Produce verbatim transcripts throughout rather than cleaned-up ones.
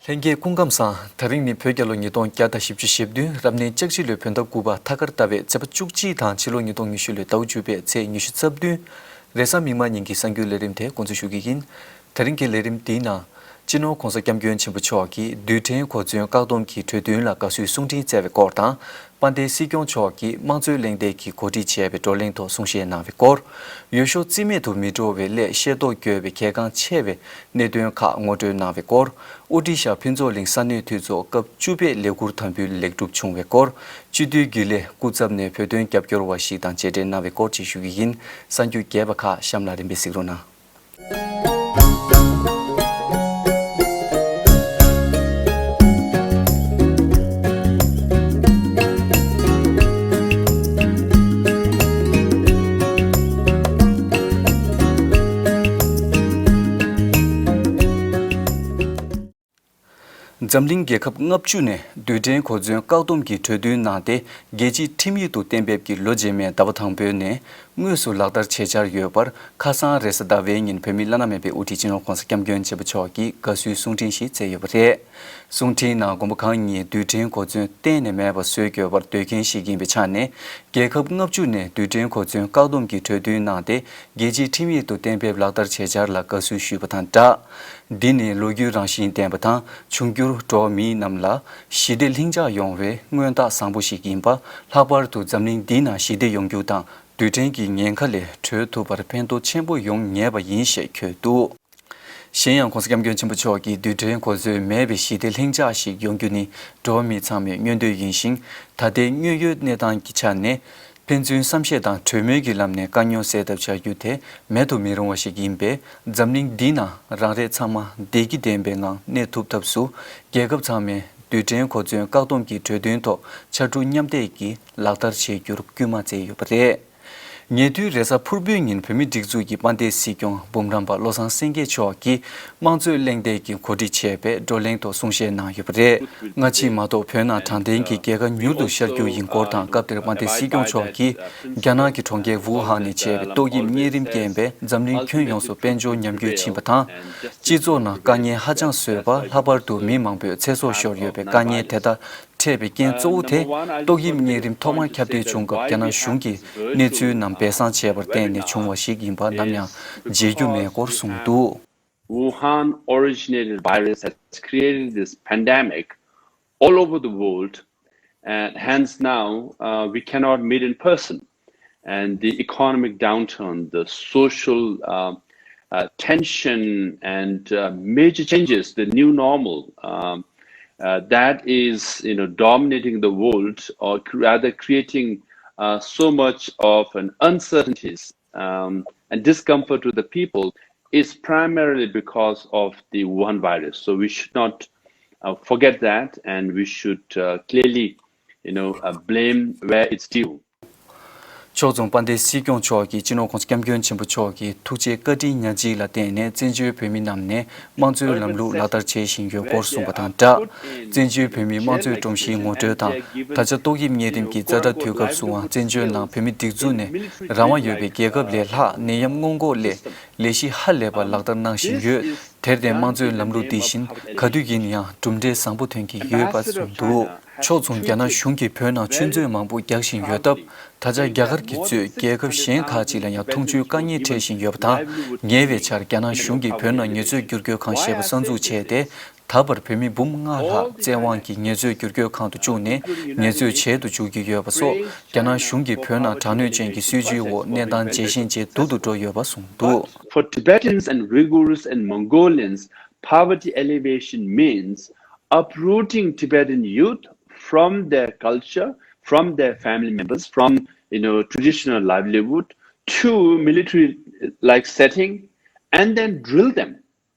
ལྷན་རྒྱས་སྐུ་ཁམས་བཟང་། དེ་རིང་ནི་བོད་རྒྱལ་ལོ་ཉིས་སྟོང་བརྒྱ་དང་བཞི་བཅུ་ཞེ་བདུན། རབ་གནས་ལྕགས་བྱི་ལོའི་བོད་ཟླ་དགུ་པ་ཐ་སྐར་ཟླ་བའི་ཚེས་པ་བཅུ་གཅིག་དང་ཕྱི་ལོ་ཉིས་སྟོང་ཉི་ཤུ་ལོའི་ཟླ་བ་བཅུ་པའི་ཚེས་ཉི་ཤུ་རྩ་བདུན། རེས་གཟའ་མིག་དམར་ཉིན་གྱི་གསར་འགྱུར་ལས་རིམ་དེ་འགོ་འཛུགས་ཞུ་གི་ཡིན། དེ་རིང་གི་ལས་རིམ་འདིའི་ནང་། སྤྱི་ནོར་༧གོང་ས་༧སྐྱབས་མགོན་ཆེན་པོ་མཆོག་གིས་རྡུལ་ཕྲན་གོ་མཚོན་བཀག་སྡོམ་གྱི་གྲོས་མཐུན་ལ་དགའ་བསུའི་གསུང་འཕྲིན་བསྩལ་བའི་སྐོར་དང་། དཔལ་ལྡན་སྲིད་སྐྱོང་མཆོག་གིས་དམངས་གཙོའི་གླེང་སྟེགས་ཀྱིས་གོ་སྒྲིག་བྱས་པའི་བགྲོ་གླེང་ཐོག་གསུང་བཤད་གནང་བའི་སྐོར། འོས་ཤོག་རྩིས་མེད་དུ་མི་འགྲོ་བའི་སླད་ཤེས་རྟོགས་དགོས་པའི་གལ་འགངས་ཆེ་བའི་གནད་དོན་ཁག་ངོ་སྤྲོད་གནང་བའི་སྐོར། ཨོ་ཏི་ཤ་ཕུན་ཚོགས་གླིང་ས་གནས་འཐུས་ཚོགས་སྐབས་བཅུ་པའི་ལས་ཁུར་དམ་འབུལ་ལེགས་གྲུབ་བྱུང་བའི་སྐོར། སྤྱི་འཐུས་དགེ་ལས་སྐུ་ཚབ་ནས་བོད་དོན་རྒྱབ་སྐྱོར་བ་ཞིག་དང་མཇལ་འཕྲད་གནང་བའི་སྐོར་བཅས་ཞུ་གི་ཡིན། གསར་འགྱུར་རྒྱས་པ་ཁག་གཤམ་ལ་རིམ་པས་གཟིགས་རོགས་གནང་། འཛམ་གླིང་རྒྱལ་ཁབ་ལྔ་བཅུ་ནས་རྡུལ་ཕྲན་གོ་མཚོན་བཀག་སྡོམ་གྱི་གྲོས་མཐུན་གནང་སྟེ། རྒྱལ་སྤྱིའི་ཁྲིམས་ཡིག་ཏུ་གཏན་འབེབས་ཀྱི་ལོ་རྗེས་མའི་ཟླ་བ་དང་པོའི་ནས་དངོས་སུ་ལག་བསྟར་བྱེད་འཆར་ཡོད་པར། ཁ་སང་རེས་གཟའ་ཟླ་བའི་ཉིན་བོད་མིའི་བླ་ན་མེད་པའི་དབུ་ཁྲིད་སྤྱི་ནོར་༧གོང་ས་༧སྐྱབས་མགོན་ཆེན་པོ་མཆོག་གིས་དགའ་བསུའི་གསུང་འཕྲིན་ཞིག་བསྩལ་ཡོད་པ་རེད། གསུང་འཕྲིན་ནང་མགོན་པོ་གང་ཉིད་རྡུལ་ཕྲན་གོ་མཚོན་གཏན་ནས་མེད་པ་བཟོ་དགོས་པར་འདོད་མཁན་ཞིག་ཡིན་པའི་ཆ་ནས། རྒྱལ་ཁབ་ལྔ་བཅུ་ནས་རྡུལ་ཕྲན་གོ་མཚོན་བཀག་སྡོམ་གྱི་གྲོས་མཐུན་གནང་སྟེ། རྒྱལ་སྤྱིའི་ཁྲིམས་ཡིག་ཏུ་གཏན་འབེབས་ལག་བསྟར་བྱེད་འཆར་ལ་དགའ་བསུ་ཞུས་པ་དང་སྦྲགས། འདི་ནི་ལོ་རྒྱུས་རང་བཞིན་ལྡན་པ་དང་། འབྱུང་འགྱུར་འགྲོ་བ་མི་རྣམས་ལ་ཞི་བདེ་ལྷིང་འཇགས་ཡོང་བའི་མངོན་རྟགས་བཟང་པོ་ཞིག་ཡིན་པ། ལྷག་པར་དུ་འཛམ་གླིང་འདི་ནང་ཞི་བདེ་ཡོང་རྒྱུ་དང་། རྡུལ་ཕྲན་གྱི་ཉེན་ཁ་ལས་གྲོལ་ཐུབ་པར་ཕན་ཐོགས་ཆེན་པོ་ཡོང་ངེས་པ་ཡིན་ཞེས་བཀོད་འདུག་གཞན་ཡང་༧གོང་ས་༧སྐྱབས་མགོན་ཆེན་པོ་མཆོག་གིས་རྡུལ་ཕྲན་གོ་མཚོན་མེད་པའི་ཞི་བདེ་ལྷིང་འཇགས་ཤིག་ཡོང་རྒྱུ་ནི་འགྲོ་བ་མི་ཚང་མའི་མངོན་འདོད་ཡིན་ཞིང་། ད་ལྟའི་དངོས་ཡོད་གནས་སྟངས་ཀྱི་ཆ་ནས། ཕན་ཚུན་བསམ་ཤེས་དང་གྲོས་མོལ་གྱི་ལམ་ནས་དཀའ་རྙོག་སེལ་ཐབས་བྱ་རྒྱུ་དེ་མེད་དུ་མི་རུང་བ་ཞིག་ཡིན་པས། འཛམ་གླིང་འདི་ནང་རང་རེ་ཚང་མ་བདེ་སྐྱིད་ལྡན་པའི་ངང་གནས་ཐུབ་ཐབས་སུ། རྒྱལ་ཁབ་ཚང་མས་རྡུལ་ཕྲན་གོ་མཚོན་བཀག་སྡོམ་གྱི་གྲོས་མཐུན་ཐོག་ཕྱར་གྲུ་མཉམ་འདེགས་ཀྱིས་ལག་བསྟར་བྱེད་རྒྱུར་སྐུལ་མ་བསྩལ་ཡོད་པ་རེད། ཉེ་དུས་རེས་གཟའ་ཕུར་བུའི་ཉིན་བོད་མིའི་སྒྲིག་འཛུགས་ཀྱི་དཔལ་ལྡན་སྲིད་སྐྱོང་འབུམ་རམས་པ་བློ་བཟང་སེང་གེ་མཆོག་གིས་དམངས་གཙོའི་གླེང་སྟེགས་ཀྱིས་གོ་སྒྲིག་བྱས་པའི་བགྲོ་གླེང་ཐོག་གསུང་བཤད་གནང་ཡོད་པ་རེད། སྔ་ཕྱི་མ་གཏོགས་བོད་ནང་དྲང་བདེན་གྱི་རྒྱལ་ཁ་མྱུར་དུ་ཤར་རྒྱུ་ཡིན་སྐོར་དང་། སྐབས་དེར་དཔལ་ལྡན་སྲིད་སྐྱོང་མཆོག་གིས་རྒྱ་ནག་གི་གྲོང་ཁྱེར་ཝུ་ཧན་ནས་མཆེད་པའི་ཏོག་དབྱིབས་གཉན་རིམས་རྐྱེན་པས་འཛམ་གླིང་ཁྱོན་ཡོངས་སུ་དཔལ་འབྱོར་ཉམས་རྒུད་ཕྱིན་པ་དང་། སྤྱི་ཚོགས་ནང་དཀའ་ངལ་ཧ་ཅང་བཟོས་པ། ལྷག་པར་དུ་མི་མང་པོས་ཚེ་སྲོག་ཤོར་ཡོད་པའི་དཀའ་ངལ་དེ་དག་འཕྲད་པའི་རྐྱེན་གཙོ་བོ་དེ། ཏོག་དབྱིབས་གཉན་རིམས་ཐོག་མར་ཁྱབ་གདལ་བྱུང་སྐབས་རྒྱ་ནག་གཞུང་གིས་གནས་ཚུལ་རྣམས་སྦས་གསང་བྱས་པར་བརྟེན་ནས་བྱུང་བ་ཞིག་ཡིན་པ་ནམ་ཡང་བརྗེད་རྒྱུ་མེད་སྐོར་གསུངས་འདུག Wuhan originated virus has created this pandemic all over the world, and hence now uh, we cannot meet in person. And the economic downturn, the social uh, uh, tension, and uh, major changes, the new normal um, uh, that is, you know, dominating the world, or cr- rather creating uh, so much of an uncertainties um, and discomfort to the people is primarily because of the Wuhan virus. So we should not uh, forget that, and we should uh, clearly, you know, uh, blame where it's due. ཕྱོགས་མཚུངས་དཔལ་ལྡན་སྲིད་སྐྱོང་མཆོག་གིས་སྤྱི་ནོར་༧གོང་ས་༧སྐྱབས་མགོན་ཆེན་པོ་མཆོག་གི་ཐུགས་རྗེ་བཀའ་དྲིན་ཉག་གཅིག་ལ་བརྟེན་ནས་བཙན་བྱོལ་བོད་མི་རྣམས་ནས་དམངས་གཙོའི་ལམ་ལུགས་ལག་བསྟར་བྱེད་བཞིན་ཡོད་སྐོར་གསུངས་པ་དང་སྦྲགས། བཙན་བྱོལ་བོད་མིའི་དམངས་གཙོའི་སྒྲོམ་གཞིའི་ངོ་སྤྲོད་དང་། ད་ཆ་ཏོག་དབྱིབས་གཉན་རིམས་ཀྱི་ཛ་དྲག་དུས་སྐབས་སུའང་བཙན་བྱོལ་ནང་བོད་མི་སྒྲིག་འཛུགས་ནས་རང་དབང་ཡོད་པའི་རྒྱལ་ཁབ་ལས་ལྷག་ནད་ཡམས་སྔོན་འགོག་སླད་ལས་གཞི་ཧ་ལས་པ་ལག་བསྟར་གནང་བཞིན་ཡོད། དེར་བརྟེན་དམངས་གཙོའི་ལམ་ལུགས་འདི་བཞིན་ག་དུས་ཡིན་ཡང་གྲུབ་འབྲས་བཟང་པོ་ཐོན་གྱི་ཡོད་པ་གསུངས་འདུག་ཕྱོགས་མཚུངས་རྒྱ་ནག་གཞུང་གིས་བོད་ནང་ཆུ་མཛོད་མང་པོ་རྒྱག་བཞིན་ཡོད་སྟབས། ད་ཆ་རྒྱ་གར་གྱིས་གཙོས་རྒྱལ་ཁབ་གཞན་ཁག་ཅིག་ལ་ཡང་འཐུང་ཆུའི་དཀའ་ངལ་འཕྲད་བཞིན་ཡོད་པ་དང་། ཉེ་བའི་ཆར་རྒྱ་ནག་གཞུང་གིས་བོད་ནང་ངལ་རྩོལ་བསྒྱུར་བཀོད་ཁང་ཞེས་པ་གསར་འཛུགས་བྱས་ཏེ། ད་བར་བོད་མི་འབུམ་ལྔ་ལྷག་བཙན་དབང་གིས་ངལ་རྩོལ་བསྒྱུར་བཀོད་ཁང་དུ་བཅུག་ནས་ངལ་རྩོལ་བྱེད་དུ་འཇུག་གི་ཡོད་པ་སོགས། རྒྱ་ནག་གཞུང་གིས་བོད་ནང་དྲག་གནོན་ཅན་གྱི་སྲིད་བྱུས་འོག་གནས་སྟངས་ཇེ་ཞན་ཇེ་སྡུག་ཏུ་འགྲོ་ཡོད་པ་གསུངས་འདུག For Tibetans and Uyghurs and Mongolians, poverty alleviation means uprooting Tibetan youth from their culture, from their family members, from, you know, traditional livelihood to military-like setting, and then drill them,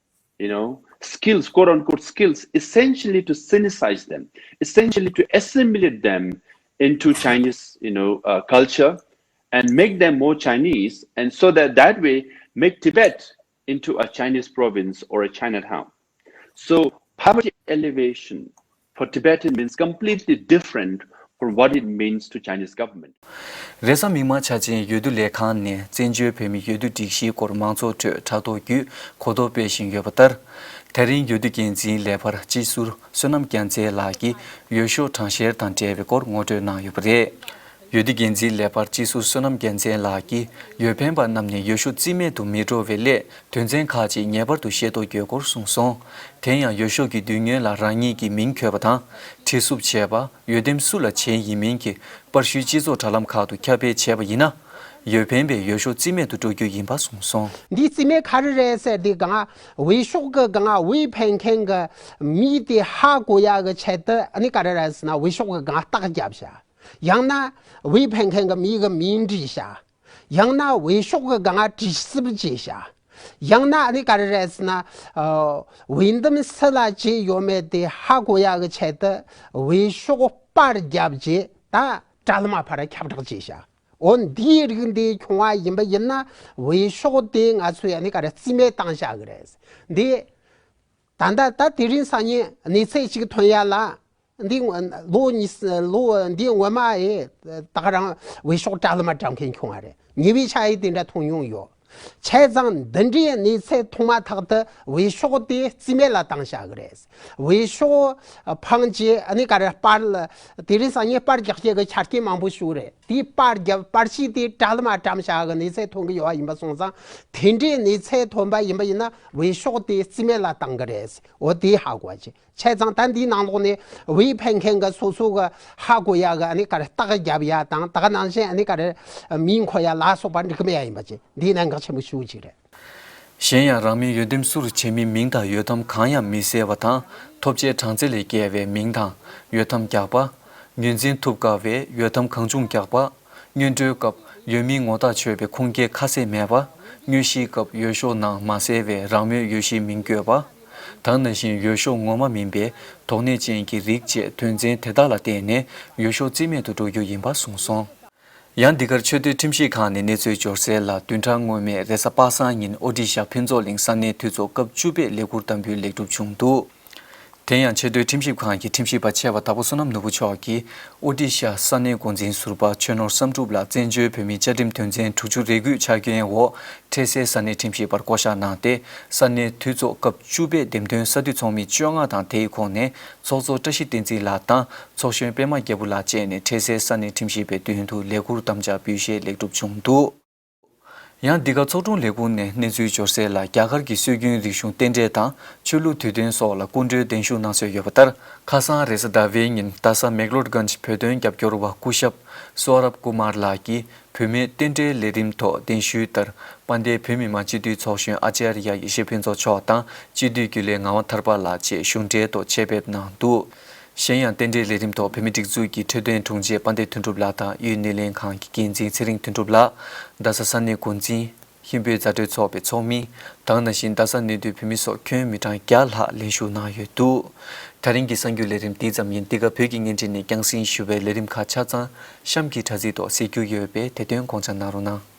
you know, skills, quote unquote skills, essentially to Sinicize them, essentially to assimilate them into Chinese, you know, uh, culture, and make them more Chinese, and so that that way make Tibet into a Chinese province or a Chinatown. So poverty alleviation for Tibetan means completely different from what it means to Chinese government. རེས་གཟའ་མིག་དམར་འཆར་ཅན་འོས་བསྡུ་ལས་ཁང་ནས་བཙན་བྱོལ་བོད་མིའི་འོས་བསྡུ་སྒྲིག་གཞིའི་སྐོར་མང་ཚོགས་ཁྲོད་ཕྲག་ཐོག་བརྒྱུད་གོ་རྟོགས་སྤེལ་བཞིན་ཡོད་པ་ལྟར། དེ་རིང་འོས་བསྡུ་འགན་འཛིན་ལས་འཕར་སྤྱི་ཟུར་བསོད་ནམས་རྒྱལ་མཚན་ལགས་ཀྱིས་འོས་ཤོག་གྲངས་བཤེར་དང་འབྲེལ་བའི་སྐོར་ངོ་སྤྲོད་གནང་ཡོད་པ་རེད། འོས་བསྡུ་འགན་འཛིན་ལས་འཕར་སྤྱི་ཟུར་བསོད་ནམས་རྒྱལ་མཚན་ལགས་ཀྱིས་འོས་འཕེན་པ་རྣམས་ནས་འོས་ཤོག་རྩིས་མེད་དུ་མི་འགྲོ་བའི་སླད། དོན་ཚན་ཁག་ཅིག་ངེས་པར་དུ་ཤེས་རྟོགས་དགོས་སྐོར་གསུངས་སོང་། དེ་ཡང་འོས་ཤོག་གི་མདུན་ངོས་ལ་རང་ཉིད་ཀྱི་མིང་འཁོད་པ་དང་། བྲིས་གསུབ་བྱས་པ། འོས་འདེམས་སུ་ལ་བྱས་ཡིན་མིན་གྱི་པར་ཤུལ་སྤྱི་ཚོགས་དྲ་ལམ་ཁག་ཏུ་ཁྱབ་སྤེལ་བྱས་པ་ཡིན་ན། འོས་འཕེན་པའི་འོས་ཤོག་རྩིས་མེད་དུ་འགྲོ་རྒྱུ་ཡིན་པ་གསུངས་སོང་། འདིའི་རྩིས་མེད་ག་རེ་རེད་ཟེར་དུས་སྒང་། འོས་ཤོག་གི་སྒང་འོས་འཕེན་མཁན་གྱི་མི་དེ་ཧ་གོ་ཡག་གི་ཆེད་དུ་ཨ་ནི་ག་རེ་རེད་ཟེར་ན། འོས་ཤོག་གི་སྒང་རྟགས་བརྒྱབ་བཞག། ཡང་ན་འོས་འཕེན་མཁན་གྱི་མི་གི་མིང་བྲིས་བཞག། ཡང་ན་འོས་ཤོག་གི་སྒང་བྲིས་གསུབ་བྱས་བཞག། ཡང་ན་ཨ་ནི་ག་རེ་རེད་ཟེར་ན། ཨ། འོས་འདེམས་སུ་ལ་བྱས་ཡོད་མེད་དེ་ཧ་གོ་ཡག་གི་ཆེད་དུ་འོས་ཤོག་པར་བརྒྱབ་རྗེས་ད་དྲ་ལམ་ཕར་ཁྱབ་བསྒྲགས་བྱས་བཞག། འོ་འདིའི་རིགས་འདི་བྱུང་བ་ཡིན་པ་ཡིན་ན། འོས་ཤོག་དེ་ང་ཚོས་ཨ་ནི་ག་རེ་རྩིས་མེད་བཏང་བཞག་གི་རེད། འདི་ད་ལྟ་ད་དེ་རིང་སང་ཉིན་གནས་ཚུལ་ཞིག་ཐོན་ཡ་ལ། འདི་སྔོན་ལོ་གཉིས། ལོ་འདི་སྔོན་མ་ཨེ་ད་ག་རང་འོས་ཤོག་དྲ་ལམ་བཀྲམ་མཁན་བྱུང་བ་རེད། ཉེ་བའི་ཆར་ཡི་དེ་འདྲ་མཐོང་མྱོང་ཡོད། བྱས་ཙང་འདི་འདྲའི་གནས་ཚུལ་མཐོང་མ་ཐག་ཏུ་འོས་ཤོག་དེ་རྩིས་མེད་ལ་བཏང་བཞག་གི་རེད། འོས་ཤོག་འཕངས་རྗེས་ཨ་ནི་ག་རེ་པར་ལ། དེ་རིང་སང་ཉིན་པར་རྒྱག་བྱེད་ཀྱི་ཆ་རྐྱེན་མང་པོ་ཞིག་རེད། དེའི་པར་རྒྱབ། པར་ཤུལ་དེ་དྲ་ལམ་བཀྲམ་བཞག་གི་གནས་ཚུལ་ཐོན་གི་ཡོད་པ་ཡིན་པ་སོང་ཙང་། དེ་འདྲའི་གནས་ཚུལ་ཐོན་པ་ཡིན་པ་ཡིན་ན་འོས་ཤོག་དེ་རྩིས་མེད་ལ་བཏང་གི་རེད། འོ་དེ་ཧ་གོ་བ་བྱེད། བྱས་ཙང་ད་འདིའི་ནང་ལོགས་ནས་འོས་འཕེན་མཁན་གྱི་སོ་སོ་གི་ཧ་གོ་ཡ་གི་ཨ་ནི་ག་རེ་རྟགས་རྒྱབ་ཡ་དང་། ད་ག་ནང་བཞིན་ཨ་ནི་ག་རེ་མིང་འཁོད་ཡ་ལ་སོགས་པ་འགྲིག་གི་མེད་ཡ་ཡིན་པ་བྱས། འདིའི་གནད་འགག་ཆེན་པོ་ཞེ་པོ་ཅིག་རེད། གཞན་ཡང་རང་མིང་འོས་འདེམས་སུ་བྱེད་མིའི་མིང་དང་འོས་ཐམ་གང་ཡང་མི་གསལ་བ་དང་། ཐོབ་ཆའི་གྲངས་ཚད་ལས་བརྒལ་བའི་མིང་དང་འོས་ཐམ་རྒྱག་པ། ངོས་འཛིན་ཐུབ་དཀའ་བའི་འོས་ཐམ་གང་བྱུང་རྒྱག་པ། སྔོན་འགྲོའི་སྐབས་འོས་མིའི་ངོ་རྟགས་ཆོད་པའི་ཁུངས་སྐྱེལ་ཁ་གསལ་མེད་པ། དངོས་གཞིའི་སྐབས་འོས་ཤོག་ནང་མ་གསལ་བའི་རང་མོས་འོས་གཞིའི་མིང་བཀོད་པ། ད་ག་ནང་བཞིན་འོས་ཤོག་ངོ་མ་མིན་པའི་དོགས་གནད་ཅན་གྱི་རིགས་བཅས་དོན་ཚན་དེ་དག་ལ་བརྟེན་ནས་འོས་ཤོག་རྩིས་མེད་དུ་འགྲོ་རྒྱུ་ཡིན་པ་གསུངས་སོང་། ཡང་འདི་གར་ཆེས་མཐོའི་ཁྲིམས་ཞིབ་ཁང་ནས་གནས་ཚུལ་འབྱོར་གསལ་ལ། བདུན་ཕྲག་སྔོན་མའི་རེས་གཟའ་པ་སངས་ཉིན་ཨོ་ཌི་ཤ་ཕུན་ཚོགས་གླིང་ས་གནས་འཐུས་ཚོགས་སྐབས་བཅུ་པའི་ལས་ཁུར་དམ་འབུལ་ལེགས་གྲུབ་བྱུང་འདུག། དེ་ཡང་ཆེས་མཐོའི་ཁྲིམས་ཞིབ་ཁང་གི་ཁྲིམས་ཞིབ་པ་ཆེ་བ་དྭགས་པོ་བསོད་ནམས་ནོར་བུ་མཆོག་གིས་ཨོ་ཌི་ཤ་ས་གནས་འགོ་འཛིན་ཟུར་པ་ཆོས་ནོར་བསམ་གྲུབ་ལ་བཙན་བྱོལ་བོད་མིའི་བཅའ་ཁྲིམས་དོན་ཚན་དྲུག་ཅུ་རེ་དགུའི་ཆ་རྐྱེན་འོག་འཕྲལ་སེལ་ས་གནས་ཁྲིམས་ཞིབ་པར་བསྐོ་གཞག་གནང་སྟེ། ས་གནས་འཐུས་ཚོགས་སྐབས་བཅུ་པའི་འདེམས་ཐོན་ས་འཐུས་ཚོགས་མི་བཅོ་ལྔ་དང་། དེའི་ཁོངས་ནས་ཚོགས་གཙོ་བཀྲ་ཤིས་བསྟན་འཛིན་ལགས་དང་ཚོགས་གཞོན་པད་མ་རྒྱལ་པོ་ལགས་བཅས་ནས་འཕྲལ་སེལ་ས་གནས་ཁྲིམས་ཞིབ་པའི་མདུན་དུ་ལས་ཁུར་དམ་བཅའ་འབུལ་བཞེས་ལེགས་གྲུབ་བྱུང་འདུག། ཡང་འདི་ག་ཚོགས་དྲུང་ལས་ཁུངས་ནས་གནས་ཚུལ་འབྱོར་གསལ་ལ། རྒྱ་གར་གྱི་སྲོལ་རྒྱུན་རིག་གཞུང་རྟེན་འབྲེལ་དང་ཆོས་ལུགས་དུས་སྟོན་སོགས་ལ་སྐུ་མགྲོན་གདན་ཞུ་གནང་སྲོལ་ཡོད་པ་ལྟར། ཁ་སང་རེས་གཟའ་ཟླ་བའི་ཉིན་རྡ་ས་མེག་ལོད་གྷན་བོད་དོན་རྒྱབ་སྐྱོར་བ་སྐུ་ཞབས་སོ་རབ་ཀུ་མར་ལགས་ཀྱིས་བུད་མེད་རྟེན་འབྲེལ་ལས་རིམ་ཐོག་གདན་ཞུའི་ལྟར། དཔལ་ལྡན་བོད་མི་མང་སྤྱི་འཐུས་ཚོགས་གཞོན་ཨ་ཅཱརྱ་ཡེ་ཤེས་ཕུན་ཚོགས་མཆོག་དང་སྤྱི་འཐུས་རྒྱུན་ལས་ངག་དབང་ཐར་པ་ལགས་བཅས་གཞུང་འབྲེལ་ཐོག་ཆེད་ཕེབས་གནང་འདུག། གཞན་ཡང་རྟེན་འབྲེལ་ལས་རིམ་ཐོག་བོད་མིའི་སྒྲིག་འཛུགས་ཀྱི་འཕྲོད་བསྟེན་དྲུང་ཆེ་དཔལ་ལྡན་དོན་གྲུབ་ལགས་དང་དབུས་སྣེ་ལེན་ཁང་གི་འགན་འཛིན་ཚེ་རིང་དོན་གྲུབ་ལགས། རྡ་ས་ས་གནས་འགོ་འཛིན། ཧིན་བོད་མཛའ་འབྲེལ་ཚོགས་པའི་ཚོགས་མི། ད་ག་ནང་བཞིན་རྡ་ས་གནས་སྡོད་བོད་མི་སོགས་ཁྱོན་མི་གྲངས་བརྒྱ་ལྷག་ལེན་ཞུགས་གནང་ཡོད་འདུག། ད་རིང་གི་གསར་འགྱུར་ལས་རིམ་འདི་ཙམ་ཡིན། འདི་ག་བོད་ཀྱི་བརྙན་འཕྲིན་ནས་རྒྱང་སྲིང་ཞུ་བའི་ལས་རིམ་ཁག་ཆ་ཚང་གཤམ་གྱི་དྲ་ཚིགས་ཐོག་གཟིགས་རྒྱུ་ཡོད་པས་དེ་དོན་དགོངས་འཇགས་གནང་རོགས་གནང་།